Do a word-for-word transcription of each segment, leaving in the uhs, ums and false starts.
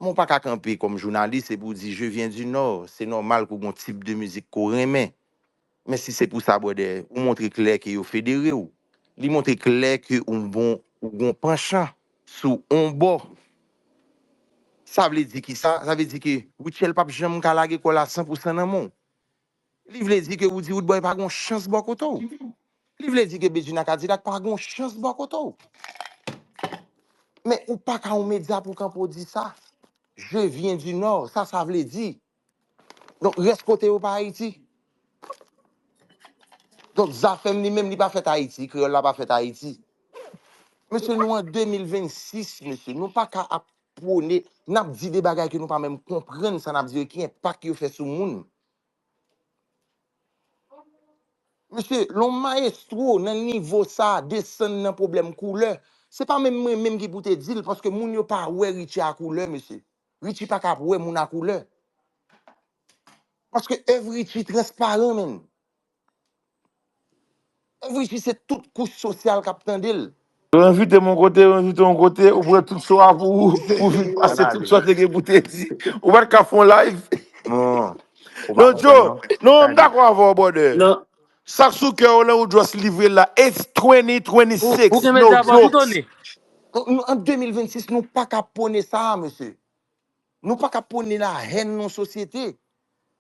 Men w pa ka kanpe kòm jounalis epi w di, je viens du Nord, se nòmal ke w gen yon tip de mizik ke w renmen. Men si se pou sa, brother, ou montre klè ke yo federe w. Li montre klè ke ou bon, ou gen yon panchan sou yon bò. Sa vle di ki sa? Sa vle di ke Rutshelle p ap janm ka lage kò l a san pou san nan men w. Li vle di ke Roody Roodboy pa gen yon chans bò kote w. Li vle di ke Bedjine Cadillac pa gen yon chans bò kote w. Men ou pa ka yon medya pou kanpe w di sa. Je viens du Nord, sa sa vle di. Donk, rès kote yo pa Ayiti. Donk, Zafèm li menm, li pa fèt Ayiti, kreyòl la pa fèt Ayiti. Mesye, nou an de mil vennsis, mesye, nou pa ka ap pwone, n ap di de bagay ke nou pa menm konprann sa n ap di yo, ki enpak yo fè sou moun. Mesye, lè yon mayestwo nan nivo sa a desann nan pwoblèm koulè, se pa menm mwen menm ki pou te di l, paske moun yo pa wè Richie a koulè, mesye. Richie pa ka ap wè moun a koulè. Paske èv Richie transparan, menn. Èv Richie se tout kouch sosyal k ap tande l. Yo envite m yon kote, yo envite m yon kote, ou pran tout so a pou ou, ou vin pase tout sa w te gen pou te di. Ou pa t ka fè yon live. Non, Joe, non, m dakò avè w, brother. Sa k sou kè w la, ou just livre l la. It's twenty twenty-six, no jokes. An de mil vennsis, nou pa ka pwone sa a, mesye. Nou pa ka pwone lahèn nan sosyete.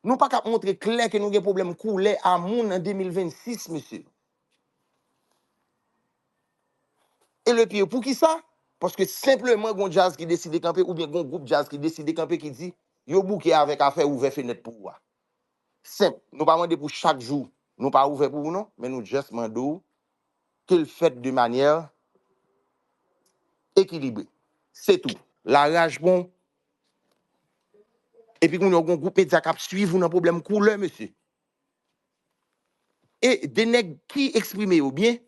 Nou pa ka montre klè ke nou gen pwoblèm koulè a moun an de mil vennsis, mesye. E le pire, poukisa? Paske senpleman gon djaz ki deside kanpe, oubyen gon gwoup djaz ki deside kanpe ki di, yo bouke avèk afè ouvè fenèt pou ou a. Senp. Nou pa mande pou chak jou nou pa ouvè pou ou non, men nou just mande w ke l fèt de manyè ekilibre. Se tou. Laraj bon. Epi kounye a, w gon gwoup medya k ap swiv ou nan pwoblèm koulè, mesye. E de nèg ki eksprime yo byen,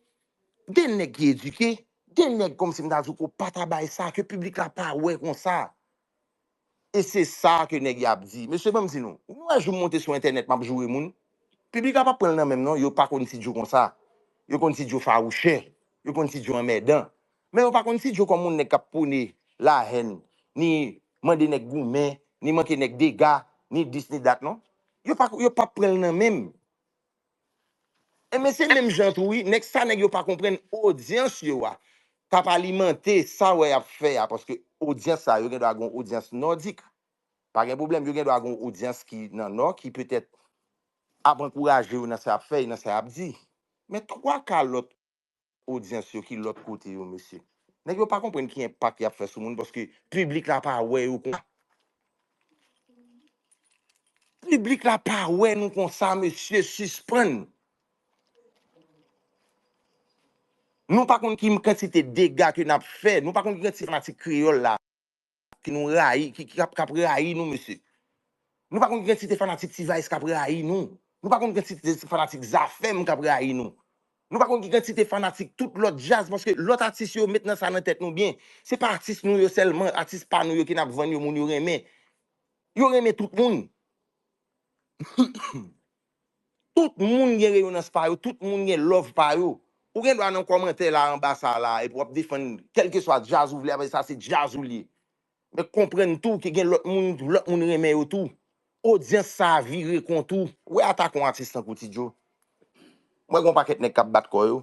de nèg ki edike, de nèg kòmsi m ta di w ke w pa ta bay sa, ke piblik la pa wè konsa. E se sa ke nèg y ap di. Mesye, ban m di nou, nou wè jou m monte sou entènèt, m ap joure moun, piblik la p ap pran l nan men m non, yo pa konn Ti Djo konsa. Yo konn Ti Djo fawouchè, yo konn Ti Djo anmèdan. Men yo pa konn Ti Djo kòm yon nèg k ap pwone lahèn, ni mande nèg goumen, ni manke nèg dega, ni dis ni dat non. Yo pa, yo p ap pran l nan men m. E men se menm jan tou wi, nèg sa nèg yo pa konprann odyans yo a k ap alimante sa w wè y ap fè a, paske odyans sa yo gen dwa gen yon odyans nòdik. Pa gen pwoblèm, yo gen dwa gen yon odyans ki nan nò, ki petèt ap ankouraje yo nan sa y ap fè e nan sa y ap di. Men twa ka lòt odyans yo ki lòt kote yo, mesye. Nèg yo pa konprann ki enpak y ap fè sou moun, paske piblik la pa wè yo konsa. Piblik la pa wè nou konsa, mesye, sispann. Nou pa konn ki kantite dega ke n ap fè. Nou pa konn ki kantite fanatik kreyòl la ke nou rayi, ki, ki ap, k ap rayi nou, mesye. Nou pa konn ki kantite fanatik T-Vice k ap rayi nou. Nou pa konn ki kantite fanatik Zafèm k ap rayi nou. Nou pa konn ki kantite fanatik tout lòt djaz, paske lòt atis yo met nan sa nan tèt nou byen. Se pa atis nou yo sèlman, atis pa nou yo ke n ap vann yo, moun yo renmen. Yo renmen tout moun. Tout moun gen reyonans pa yo, tout moun gen love pa yo. Ou gen dwa nan kòmantè la anba sa la, epi w ap defann kèlkeswa djaz ou vle, apre sa se djaz ou li ye. Men konprann tou ke gen lòt moun, lòt moun renmen yo tou. Odyans sa a vire kont ou. Ou wè atak yon atis tankou Ti Djo. Mwen gen yon pakèt nèg k ap bat kò yo.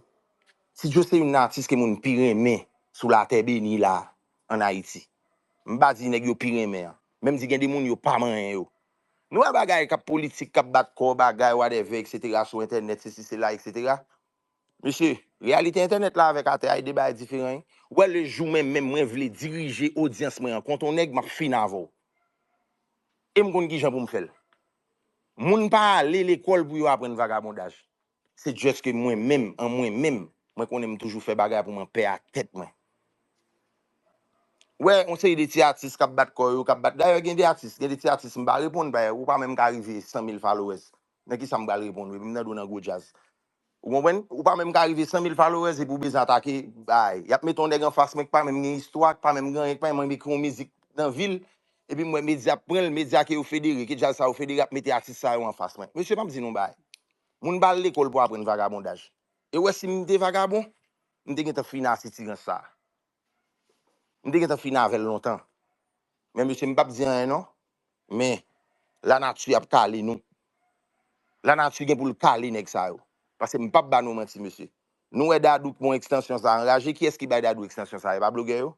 Ti Djo se youn nan atis ke moun pi renmen sou latè beni la, ann Ayiti. M pa di nèg yo pi renmen an. Men m di gen de moun yo pa manyen yo. Nou wè bagay k ap politik, k ap bat kò, bagay, whatever, et cetera, sou entènèt, sesi, sela, et cetera. Mesye, reyalite entènèt la avèk atè a, e de bagay diferan, wi. Ou wè, le jou mwen menm, mwen vle dirije odyans mwen an kont yon nèg, m ap fin avè w. E m konn kijan pou m fè l. Moun pa ale lekòl pou yo aprann vagabondaj. Se just ke mwen menm, an mwen menm, mwen konnen m toujou fè bagay pou mwen pè ak tèt mwen. Wè, yon seri de ti atis k ap bat kò yo, k ap bat. Dayè, gen de atis, gen de ti atis, m pa reponn, dayè, ou pa menm ka rive san mil followers. Nan kisa m pral reponn ou? Epi m tande w nan gwo djaz. Ou konprann? Ou pa menm ka rive san mil followers epi w bezwen atake, bay. Y ap mete yon nèg anfas mwen ki pa menm gen istwa, ki pa menm gen anyen, ki pa menm ekri yon mizik nan vi l. Epi m wè medya ap pran l, medya ke yo federe, ke djaz sa yo federe ap mete atis sa yo anfas mwen. Mesye, m ap di nou bagay. Moun pa al lekòl pou aprann vagabondaj. E w wè si m te vagabon, m te gentan fini a sitirans sa a. M te gentan fini avè l lontan. Men mesye, m p ap di anyen non. Men lanati ap kale nou. Lanati gen pou l kale nèg sa yo. Paske m p ap ba nou manti, mesye. Nou wè Dadou pran ekstansyon sa anraje. Kiyès ki bay Dadou ekstansyon sa? E pa blogè yo?